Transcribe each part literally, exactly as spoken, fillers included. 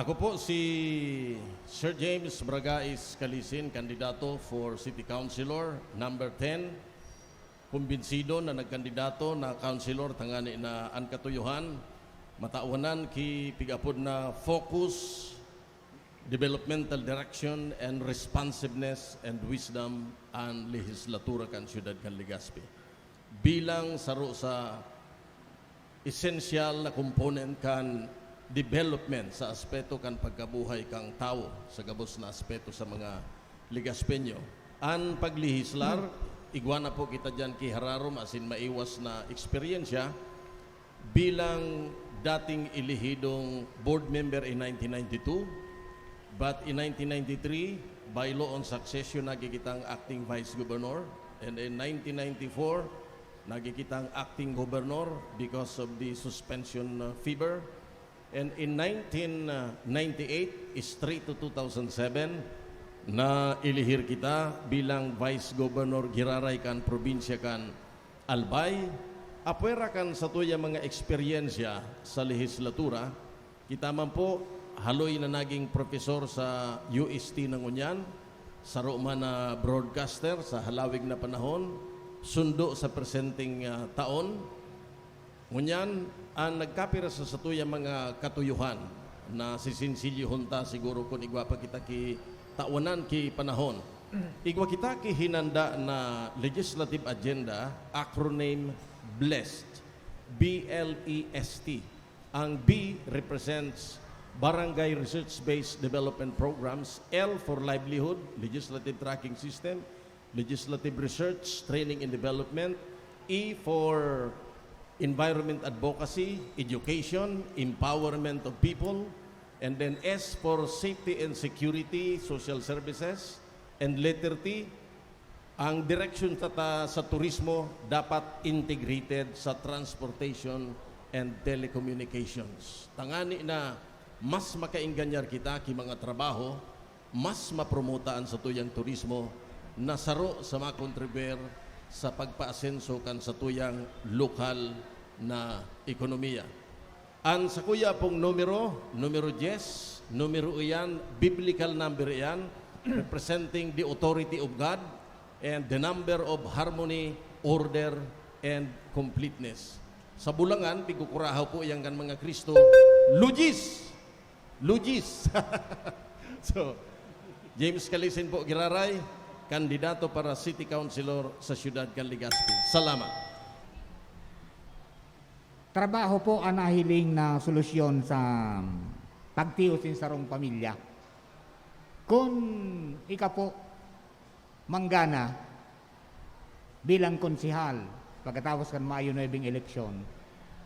Ako po si Sir James Bragais Calisin, kandidato for City Councilor number ten. Kumbinsido na nagkandidato na councilor tangani na an katuyohan, matawanan ki pig-apod na focus, developmental direction, and responsiveness and wisdom an lehislatura kan siyudad kan Legazpi. Bilang saro sa esensyal na component kan development sa aspeto kan pagkabuhay kan tawo sa gabos na aspeto sa mga Legazpeño. An paglehislar, igwa na po kita diyan ki hararom asin maiwas na eksperyensya bilang dating elehidong board member in nineteen ninety-two, but in nineteen ninety-three, by law on succession, nagigitang acting vice governor, and in nineteen ninety-four, nagigitang acting governor because of the suspension, uh, fever. And in nineteen ninety-eight, straight to two thousand seven, na ilihir kita bilang Vice Governor giraray kan probinsya kan Albay. Apwera kan satuyang mga eksperyensya sa lehislatura, kita man po haloy na naging profesor sa U S T na ngunyan, saro man na broadcaster sa halawig na panahon, sundo sa presenteng, ah, taon. Ngunyan, an nagkapira sa satuyang mga katuyohan na sisinsilyohon ta siguro kun igwa pa kita ki tawanan ki panahon. Igwa kita ki hinanda na legislative agenda, acronym BLEST, B L E S T. Ang B represents Barangay Research-Based Development Programs, L for Livelihood, Legislative Tracking System, Legislative Research, Training and Development, E for Environment Advocacy, Education, Empowerment of People, and then S for Safety and Security, Social Services, and letter T, ang direksyon ta, ta sa turismo dapat integrated sa transportation and telecommunications. Tangani na mas makaingganyar kita ki mga trabaho, mas mapromota an satuyang turismo na saro sa makontribuir sa pagpaasenso kan satuyang lokal na ekonomiya. An sakuya pong numero, numero diyes, numero iyan, biblical number iyan, representing the authority of God and the number of harmony, order, and completeness. Sa Bulangan, pigkukurahaw po iyan kan mga Cristo, lujis! Lujis! So, James Calisin po giraray, kandidato para City Councilor sa siyudad kan Legazpi. Salamat. Trabaho po an nahiling na solusyon sa pagtios nin sarong pamilya. Kun ika po manggana bilang konsehal pagkatapos kan Mayo nuebe eleksyon,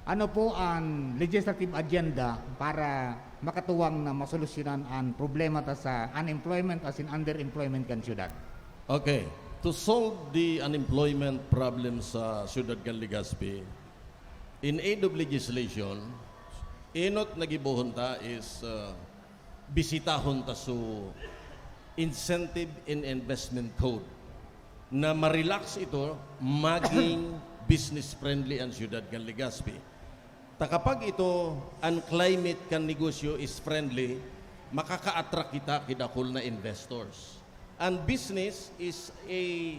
ano po an legislative agenda para makatuwang na masolusyonan an problema ta sa unemployment asin underemployment kan siyudad? Okay. To solve the unemployment problem sa siyudad kan Legazpi, in aid of legislation, enot na gibohon ta is, uh, bisitahon ta so Incentive and Investment Code na ma-relax ito, maging business friendly an siyudad kan Legazpi. Ta kapag ito, an climate kan negosyo is friendly, makaka-attract kita ki dakul na investors. An business is a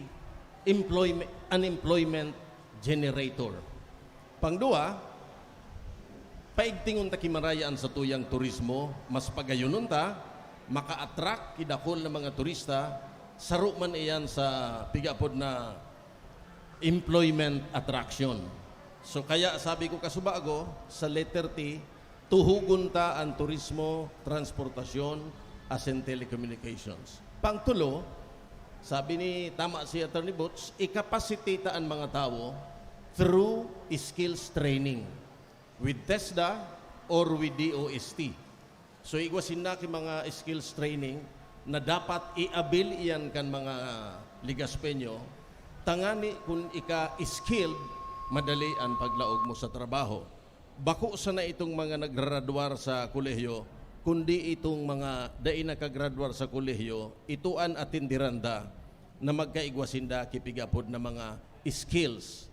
employme-, an employment generator. Pangduwa, paigtingon ta ki maraya an satuyang turismo, mas pagayonon ta, maka-attract ki dakul na mga turista, saro man iyan sa pigaapod na employment attraction. So, kaya sabi ko kasubago, sa letter T, tuhogon ta an turismo, transportasyon, asin telecommunications. Pangtulo, sabi ni, tama si Attorney Boots, i-capacitate ta an mga tawo through skills training with TESDA or with D O S T. So, igwa sinda ki mga skills training na dapat i-avail iyan kan mga Legazpeño, tangani kun ika skilled, madali an paglaog mo sa trabaho. Bako sana itong mga nagraradwar sa kolehiyo, kundi itong mga dai nakagradwar sa kolehiyo, ito an atenderan da na magkaigwa sinda ki pigaapod na mga skills.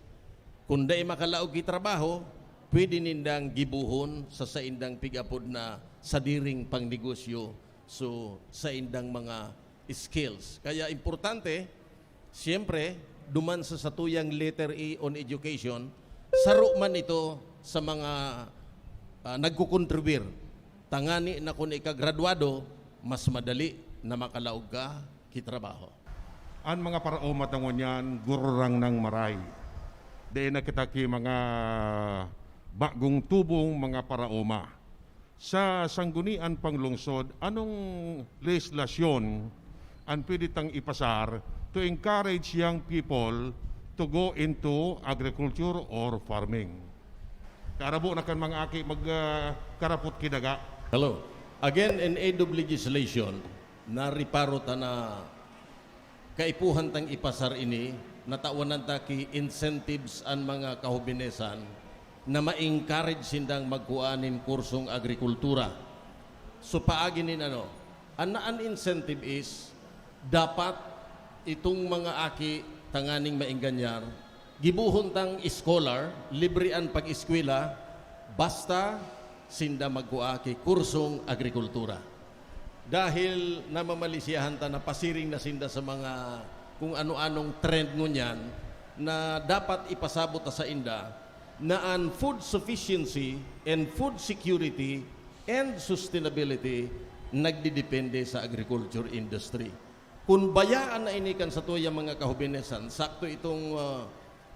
Kun dai makalaog ki trabaho, pwede nindang gibohon sa saindang pigaapod na sadiring pangnegosyo, so, saindang mga skills. Kaya importante, siyempre, duman sa satuyang letter A on education, saro man ito sa mga, ah, nagkukontribir. Tangani na kun ika gradwado, mas madali na makalaog ka ki trabaho. An mga paraoma ta ngunyan, gururang nang maray. Dai na kita ki mga bagong tubong mga paraoma. Sa sanggunian pang lungsod, anong lehislasyon an pwede tang ipasar to encourage young people to go into agriculture or farming? Karabo na kan mga aki mag, ah, karapot ki daga. Hello. Again, in aid of legislation, nariparo ta na kaipuhan tang ipasar ini, natawanan ta ki incentives an mga kahobinesan na ma-encourage sindang magkua nin kursong agrikultura. So, paagi nin ano, an, an incentive is, dapat itong mga aki tanganing maenganyar, gibohon tang scholar, libre an pag-eskwela, basta sinda magkua ki kursong agrikultura. Dahil namamalisiyahan ta na pasiring na sinda sa mga kung ano-anong trend ngunyan na dapat ipasabot ta sainda na an food sufficiency and food security and sustainability nagdidepende sa agriculture industry. Kun bayaan na ini kan satuyang mga kahobinesan, sakto itong, ah,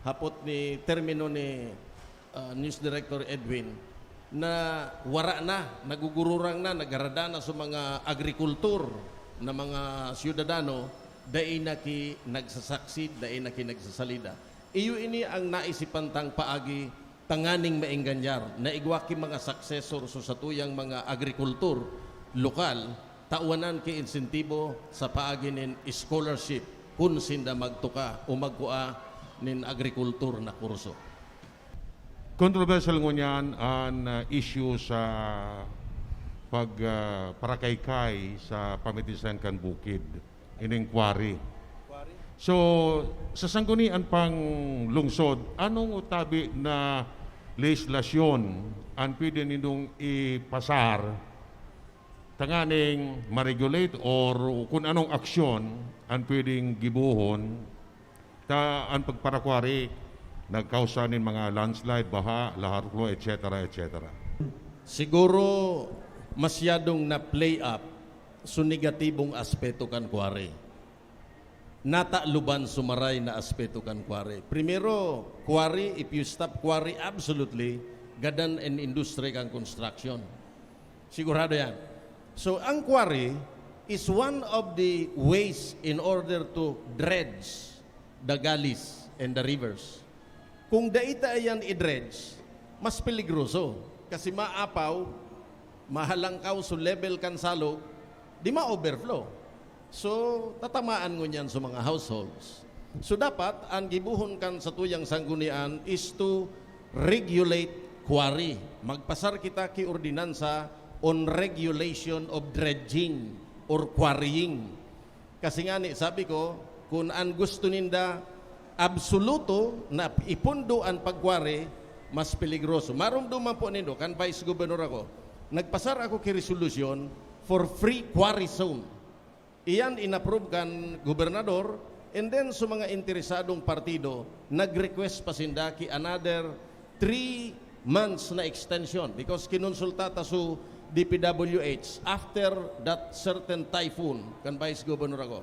hapot ni termino ni, ah, News Director Edwin, na wara na, nagugururang na, nagarada na sa mga agrikultor na mga syudadano, dai na ki nagsasucceed, dai na ki nagsasalida. Iyo ini ang naisipan tang paagi tanganing maenganyar na igwa ki mga successor sa satuyang mga agrikultor lokal, tawanan ki insentibo sa paagi nin scholarship kun sinda magtuka o magkua nin agrikultor na kurso. Kontrobersyal ngunyan an, ah, issue sa pag, ah, parakaykay sa pamitisan kan bukid, ining quarry. So, sa sanggunian pang lungsod, anong tabi na lehislasyon an pwede nindong ipasar tanganing ma-regulate or kun anong aksyon an pwedeng gibohon ta an pagparakwari nagkausa nin mga landslide, baha, laharlo, et cetera, et cetera? Siguro masyadong na-play up so negatibong aspeto kan quarry. Nataluban so maray na aspeto kan quarry. Primero, quarry, if you stop quarry absolutely, gadan an industry kan construction. Sigurado yan. So, ang quarry is one of the ways in order to dredge the gullies and the rivers. Kung dai ta iyan i-dredge, mas peligroso. Kasi maapaw, mahalangkaw so level kan salog, di ma-overflow. So, tatamaan ngunyan sa mga households. So, dapat, ang gibohon kan satuyang sanggunian is to regulate quarry. Magpasar kita ki ordinansa on regulation of dredging or quarrying. Kasi ngani, sabi ko, kun an gusto ninda absoluto na ipundo an pagkwari, mas peligroso. Maromdoman po nindo, kan Vice Governor ako, nagpasar ako ki resolusyon for free quarry zone. Iyan inapprove kan gobernador, and then sa mga interesadong partido, nag-request pa sinda ki another three months na extension because kinonsulta ta su D P W H after that certain typhoon, kan Vice Governor ako.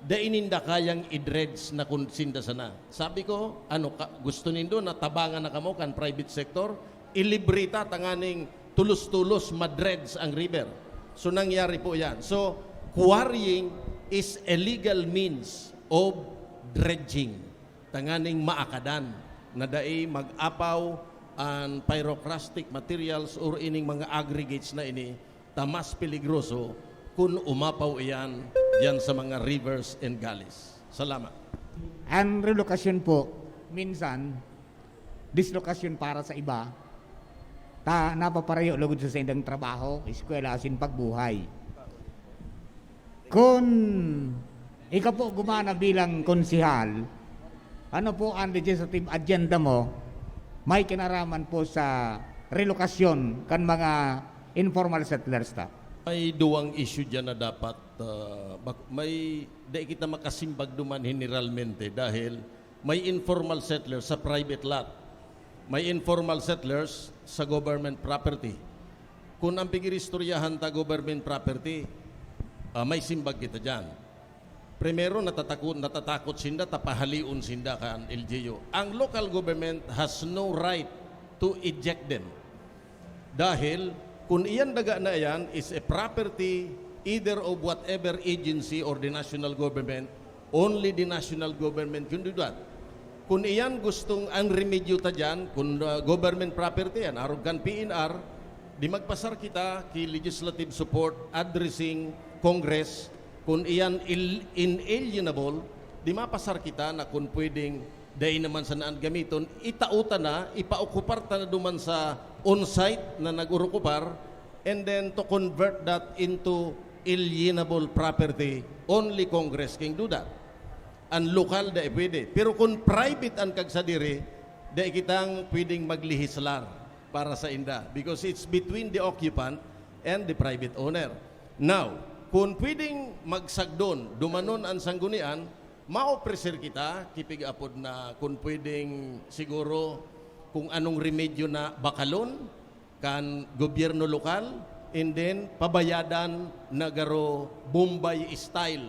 Dai ninda kayang i-dredge na kun sinda sana. Sabi ko, "Ano ka, gusto nindo na tabangan na kamo kan private sector? Ilibre ta tanganing tulos-tulos ma-dredge ang river." So, nangyari po yan. So, quarrying is a legal means of dredging. Tanganing maakadan na dai mag-apaw an pyroclastic materials or ining mga aggregates na ini, ta mas peligroso kun umapaw iyan diyan sa mga rivers and gullies. Salamat. Ang relokasyon po, minsan, dislokasyon para sa iba, ta napaparayo lugod sa saindang trabaho, eskwela, asin pagbuhay. Kun ika po gumana bilang konsehal, ano po ang legislative agenda mo may kinaraman po sa relokasyon kan mga informal settlers ta. May duwang issue dyan na dapat, ah, bak- may, di kita makasimbag duman generalmente dahil may informal settlers sa private lot, may informal settlers sa government property. Kung ang pag-iristoryahan ta government property, ah, may simbag kita dyan. Primero, natatako-, natatakot sinda, tapahalion sinda kan L G U. Ang local government has no right to eject them. Dahil kung iyan daga na iyan is a property either of whatever agency or the national government, only the national government can do that. Kung iyan gustong ang remedyo ta dyan, kung uh, government property yan, arog kan P N R, di magpasar kita ki legislative support addressing Congress. Kung iyan il- inalienable, di mapasar kita na kung pwedeng dai naman sana an gamiton, itao ta na, ipaokupar ta na duman sa on-site na nag-orokupar, and then to convert that into alienable property, only Congress can do that. An lokal dai pwede. Pero kung private an kagsadiri, dai kitang pwedeng maglehislar para sa inda because it's between the occupant and the private owner. Now, kung pwedeng magsagdon, dumanon an sanggunian, maopreser kita, kipig apod na kung pwedeng siguro kung anong remedyo na bakalon kan gobyerno lokal, and then pabayadan na garo Bombay style.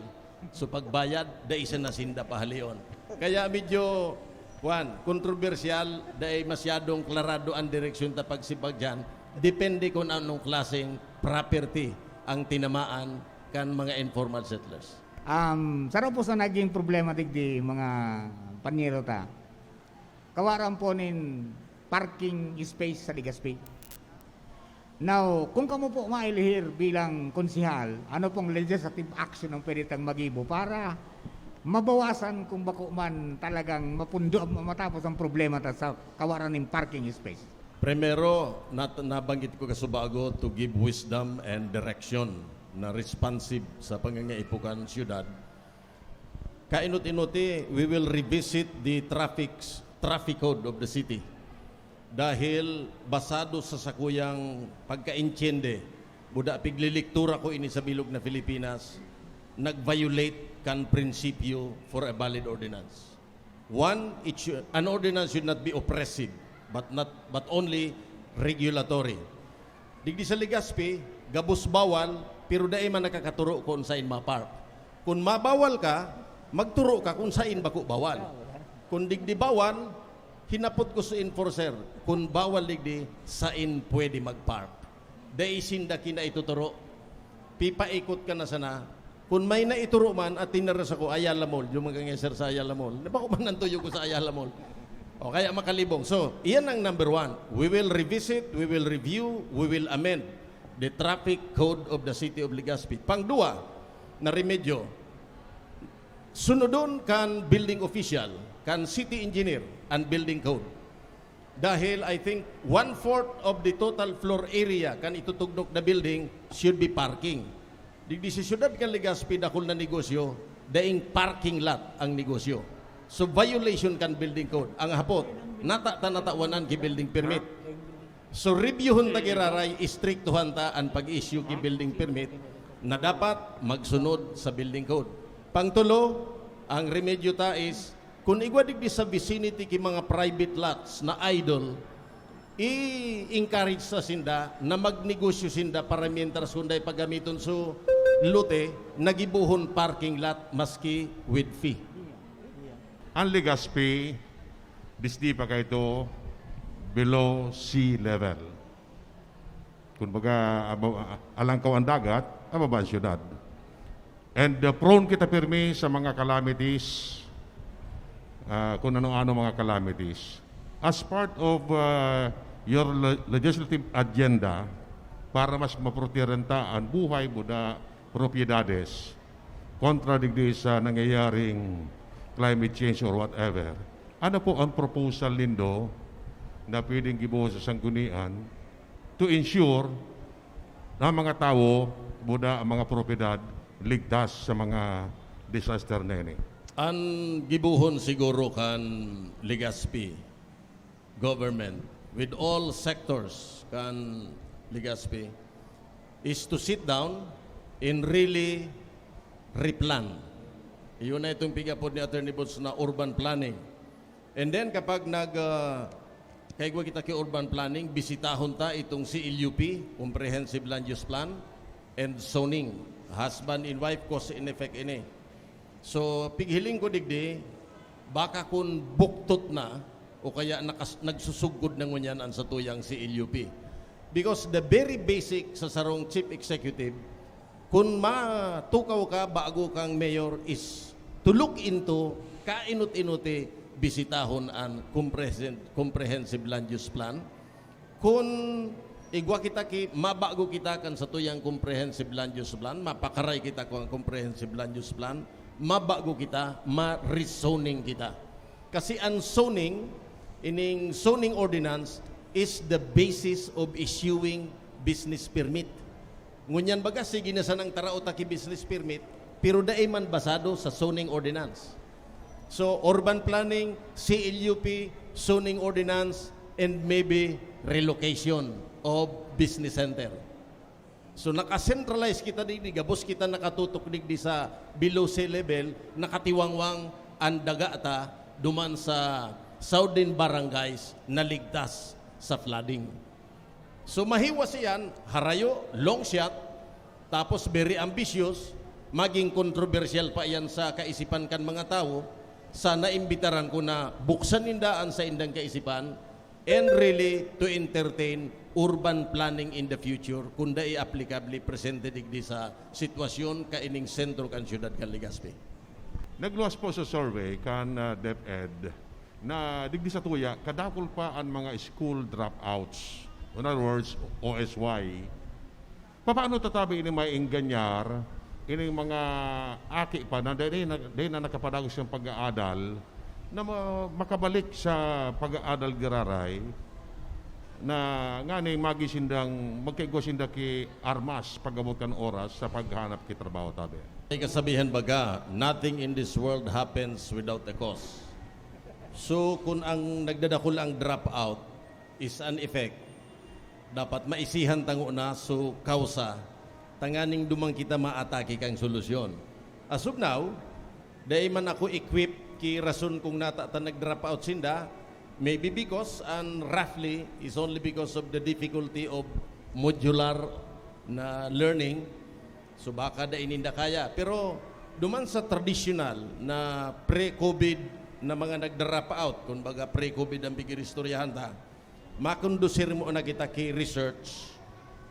So pagbayad, dai sana sinda pahalion. Kaya medyo, kwan, kontrobersyal, dai masyadong klarado ang direksyon ta pagsimbag dyan. Depende kung anong klaseng property ang tinamaan kan mga informal settlers. Um, saro po sa naging problema digdi, mga panyero ta. Kawaran po nin parking space sa Legazpi. Now, kung kamo po mailihir bilang konsehal, ano pong legislative action ang pwede tang magibo para mabawasan kung bako man talagang mapundo, matapos ang problema ta sa kawaran nin parking space? Primero, nat- nabanggit ko kasubago to give wisdom and direction na responsive sa pangangaipo kan syudad. Kainot-inoti, we will revisit the traffic, traffic code of the city. Dahil basado sa sakuyang pagkaintiende, buda pigliliktura ko ini sa bilog na Filipinas, nag-violate kan prinsipyo for a valid ordinance. One, it should, an ordinance should not be oppressive, but not, but only regulatory. Digdi sa Legazpi, gabos bawal, pero dai man nakakaturo kun sain ma-park. Kun mabawal ka, magturo ka kun sain bako bawal. Kun digdi bawal, hinapot ko sa enforcer, kun bawal digdi, sain pwede mag-park. Dai sinda kinaituturo. Pipaikot ka na sana. Kun may naituro man at tinara sako, Ayala Mall, yung mga ngeser sa Ayala Mall. Nabako man ang tuyo ko sa Ayala Mall. O kaya makalibong. So, iyan ang number one. We will revisit, we will review, we will amend the traffic code of the city of Legazpi. Pangduwa na remedyo, sunodon kan building official, kan city engineer, an building code. Dahil I think one-fourth of the total floor area kan itutugdok na building should be parking. Digdi sa siyudad kan Legazpi, dakul na negosyo, daing parking lot ang negosyo. So, violation kan building code. Ang hapot, nata ta natawanan ki building permit. So, reviewhon ta giraray, istriktuhan ta an pag-issue ki building permit na dapat magsunod sa building code. Pangtulo, ang remedyo ta is, kun igwa digdi sa vicinity ki mga private lots na idle, i-encourage sa sinda na magnegosyo sinda para mientras kun dai pagamiton so lote, nagibohon parking lot maski with fee. Ang Legazpi, disdi pa kaito below sea level. Kumbaga, aba- alangkaw ang dagat, ababa ang syudad. And uh, prone kita pirmi sa mga calamities, uh, kung ano-ano mga calamities. As part of uh, your le- legislative agenda, para mas maprotehiran ta ang buhay, buda, propiedades, kontra digdi sa nangyayaring climate change or whatever, ano po ang proposal nindo na pwedeng gibohon sa sanggunian to ensure na ang mga tawo, buda ang mga propiedad, ligtas sa mga disaster na ini? An gibohon siguro kan Legazpi government with all sectors kan Legazpi, is to sit down and really replan. Iyon na itong pig-apod ni Attorney Boots na urban planning. And then kapag nag, ah, kaigwa kita ki urban planning, bisitahon ta itong C L U P, Comprehensive Land Use Plan, and zoning. Husband and wife, cause and effect ini. So, pighiling ko digdi, baka kun buktot na, o kaya nakas-, nagsusugkod na ngunyan an satuyang C L U P. Because the very basic sa sarong chief executive, kun matukaw ka bago kang mayor, is to look into, kainot-inoti, bisitahon an comprehend-, comprehensive land use plan. Kun igwa kita ki, mabago kita kan satuyang comprehensive land use plan, mapakaray kita kan comprehensive land use plan, mabago kita, ma-rezoning kita. Kasi ang zoning, ining zoning ordinance is the basis of issuing business permit. Ngunyan baga, sige na sanang taraot ta ki business permit, pero dai man basado sa zoning ordinance. So, urban planning, C L U P, zoning ordinance, and maybe relocation of business center. So, naka-centralize kita digdi, gabos kita nakatutok digdi sa below sea level, nakatiwangwang an daga ta duman sa southern barangays na ligtas sa flooding. So, mahiwas iyan, harayo, long shot, tapos very ambitious, maging kontrobersyal pa iyan sa kaisipan kan mga tawo, sana imbitaran ko na buksan ninda an saindang kaisipan and really to entertain urban planning in the future, kun dai aplikable presente digdi sa sitwasyon kaining sentro kan siyudad kan Legazpi. Nagluwas po sa survey kan, ah, DepEd na digdi sa tuya, kadakul pa an mga school dropouts. In other words, O S Y. Papaano tatabi ini maenganyar, ining mga aki pa na dai na, dai na nakapadagos kan pag-aadal, na ma-, makabalik sa pag-aadal giraray, na ngani magi sindang, magkaigwa sinda ki armas pag-abot kan oras sa paghanap ki trabaho, tabi? May kasabihan baga, "Nothing in this world happens without a cause." So, kun ang nagdadakul ang dropout is an effect, dapat maisihan ta ngona so kausa, tanganing duman kita maatake kan solusyon. As of now, dai man ako equipped ki rason kung nata ta nag-dropout sinda. Maybe because, and roughly, is only because of the difficulty of modular na learning. So, baka dai ninda kaya. Pero duman sa tradisyonal na pre-COVID na mga nagda-dropout, kun baga pre-COVID ang pag-iristoryahan ta, makondusir mo na kita ki research,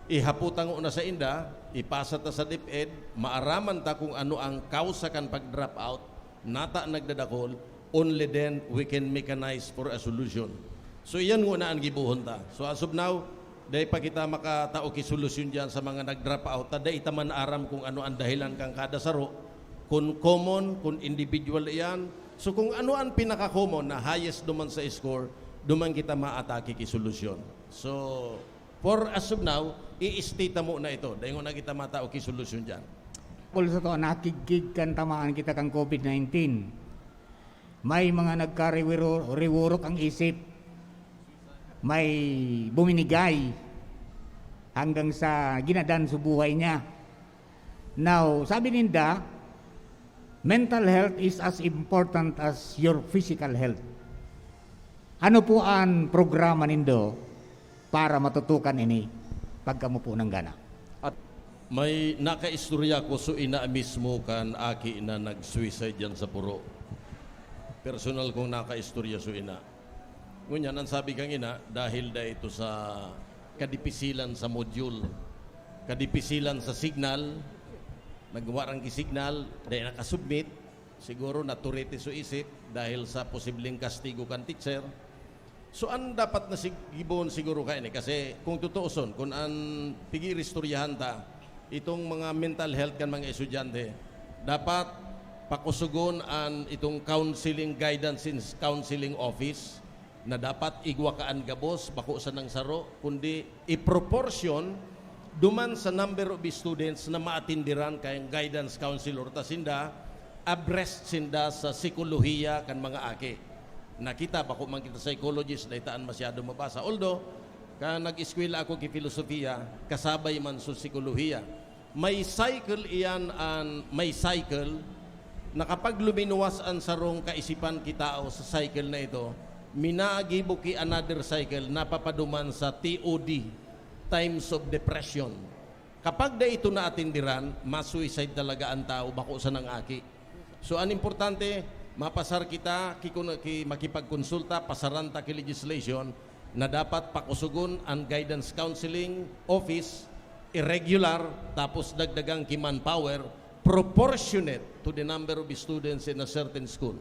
ihapot ta ngona sainda, ipasa ta sa DepEd, maaraman ta kung ano ang kausa kan pag-dropout, nata nagdadakul, only then we can mechanize for a solution. So, iyan ngona an gibohon ta. So, as of now, dai pa kita makatao ki solusyon diyan sa mga nag-dropout, ta dai ta man aram kung ano an dahilan kan kada saro, kun common, kun individual iyan. So, kung ano an pinaka-common na highest duman sa score, duman kita maatake ki solusyon. So, for as of now, i-stay ta muna ito. Dai ngona kita matao ki solusyon diyan. Kul sa to, nakigkig kan tamaan kita kan COVID nineteen. May mga nagkariwiro-, riworok ang isip. May buminigay hanggang sa ginadan sa buhay niya. Now, sabi ninda, mental health is as important as your physical health. Ano po ang programa nindo para matutukan ini pagka mo po nanggana? At may nakaistorya ko so ina mismo kan aki na nag-suicide diyan sa puro. Personal kong nakaistorya so ina. Ngunyan, ang sabi kang ina, dahil da ito sa kadipisilan sa module, kadipisilan sa signal, nagwarang ki signal, dahil nakasubmit, siguro naturete so isip dahil sa posibleng kastigo kan teacher. So, an dapat na sig-, gibohon siguro kaini, kasi kung tutuoson, kun an pig-iristoryahan ta, itong mga mental health kan mga estudyante, dapat pakusugon an itong counseling guidance in counseling office na dapat igwa ka an gabos, bako sanang saro, kundi i-proportion duman sa number of students na maatindiran kayang guidance counselor ta sinda, abreast sinda sa sikolohiya kan mga aki. Na kita, bako man kita psychologist, dai ta an masyado mabasa. Although, Kan nag-eskwela ako ki filosofiya, kasabay man sa sikolohiya. May cycle iyan an may cycle na kapag luminuwas an sarong kaisipan ki tao sa cycle na ito, minagibo ki another cycle, napapaduman sa T O D, times of depression. Kapag dai ito naatenderan, ma-suicide talaga an tao, bako sanang aki. So, an importante, mapasar kita, ki-, ki-, makipagkonsulta, pasaran ta ki legislation na dapat pakusugon an guidance counseling office, irregular, tapos dagdagan ki manpower, proportionate to the number of students in a certain school.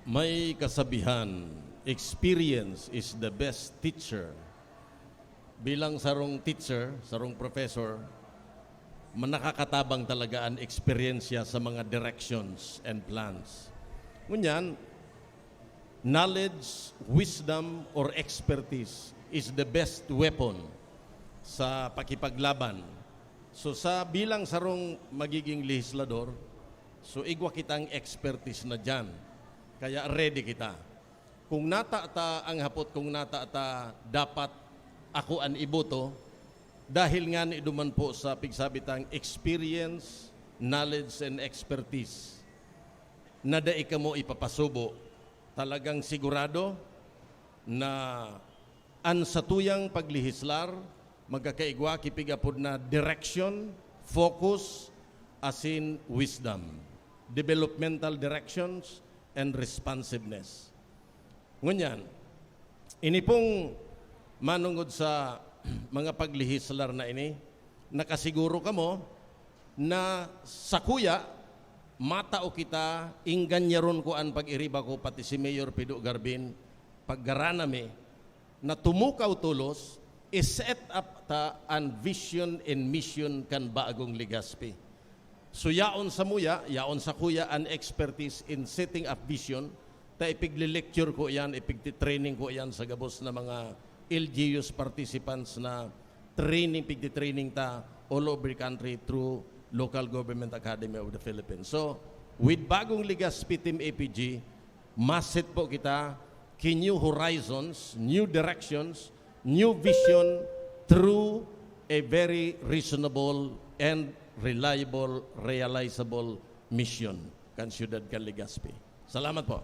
May kasabihan, "Experience is the best teacher." Bilang sarong teacher, sarong professor, ma-, nakakatabang talaga an eksperyensya sa mga directions and plans. Ngunyan, knowledge, wisdom, or expertise is the best weapon sa pakipaglaban. So, sa bilang sarong magiging lehislador, so igwa kitang expertise na diyan. Kaya ready kita. Kung nata ta, ang hapot kung nata ta dapat ako an iboto, dahil ngani duman po sa pigsabi tang experience, knowledge, and expertise na dai kamo ipapasubo, talagang sigurado na an satuyang paglehislar magkakaigwa ki pig-apod na direction, focus, asin wisdom, developmental directions, and responsiveness. Ngunyan, ini pong manongod sa mga paglehislar na ini, nakasiguro kamo na sakuya, matao kita, ingganyaron ko an pag-iriba ko, pati si Mayor Pido Garbin, paggarana mi na tumukaw tolos, i-set up ta an vision and mission kan bagong Legazpi. So, yaon samuya, yaon sakuya an expertise in setting up vision, ta ipigle-lecture ko iyan, ipigti-training ko iyan sa gabos na mga L G Us participants na training, pigti-training ta all over the country through Local Government Academy of the Philippines. So, with Bagong Legazpi Team A P G, ma-set po kita ki new horizons, new directions, new vision through a very reasonable and reliable, realizable mission kan siyudad kan Legazpi. Salamat po.